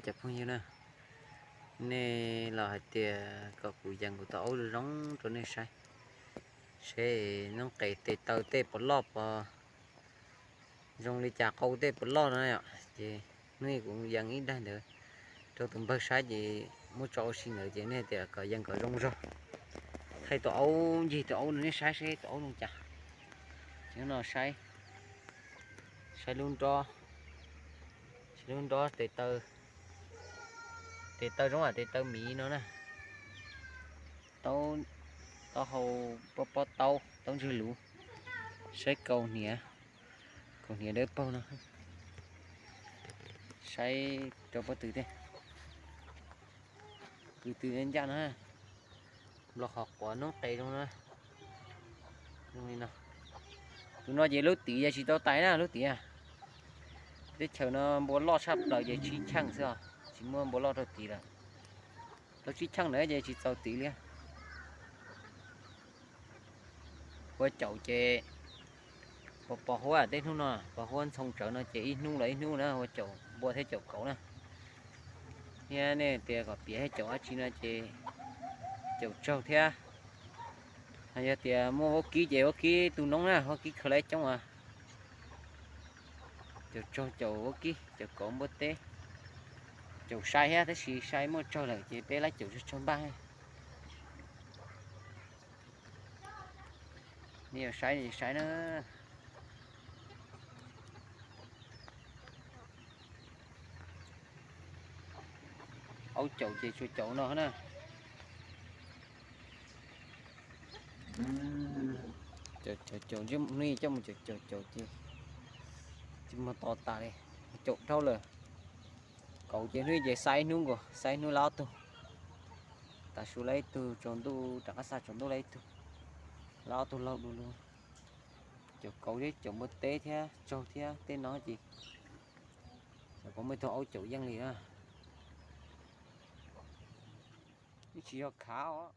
Cov phooj ywg na, nej los hais tias kom kuv yees kuv tus aub zoo zoo rau nej saib, seb noob qes tes taw tej puas loj, puas zoo li cas, qau tej puas loj no yom. Ces hnub no kuv yees ib daim ntawd rau tus npawg saib ces muab tso ua si ntawd ces nej tias kom yees kom zoo zog, thaij tus aub ncig tus aub rau nej saib seb tus aub zoo cas. Ces no saib, saib lub nrob, saib lub nrob tes taw, tes taw zoo am tes taw miv no na. Taub, taub hau pob pob taub, taub ntswg luv, saib kaus hniav, kaus hniav dawb paug no. Saib rau pob tw thiab, kwv tw ncaj no, nplo qhov quav noob qes zoo na. Zoo li no. Tus no ces lub tid yeej tsis tau tais na, lub tid. Teb chaws no npua loj tshaj plaws ces tsib cheej xwb os, tsis muaj npua loj rau tid lawm. Tau tsib cheej na ces tsis txaus tid li. Hua caum ces pos pos huab tej hnub no, pos huab ntxhoo tsawv no ces ib hnub los ib hnub na, hua caum npua thiab caum kauv na. Thiab nej tias kom piav thiab caum dab tsi no ces caum tsaug thiab. Yog tias muaj vaub kib ces vaub kib tu noob na, vaub kib khaws lawv coob as. Caum tsaug caum vaub kib caum kauv npua teb, caum sai thiab, tab sis sai muaj tsaug lawm ces peb lawv caum tsaug tsaug npaj. Nej yuav saib saib na. Aub caum ces tsuas caum no na. Caum caum caum, hnub ib coj mus caum caum caum ces tsis muaj to tas li, caum dhau lawm. Kauv ces hnub ib ces xa ib hnub nkaus, xa ib hnub lawm ob tug. Tav su lawm ib tug, tsaus ntuj rov qab xa tsaus ntuj lawm ib tug, lawm ob tug laug du lug. Caum kauv thiab caum npua teb thiab tsaug thiab tej no ces xyov puas muaj ib tug aub caum yeej li na. Yeej tsis yog khav os.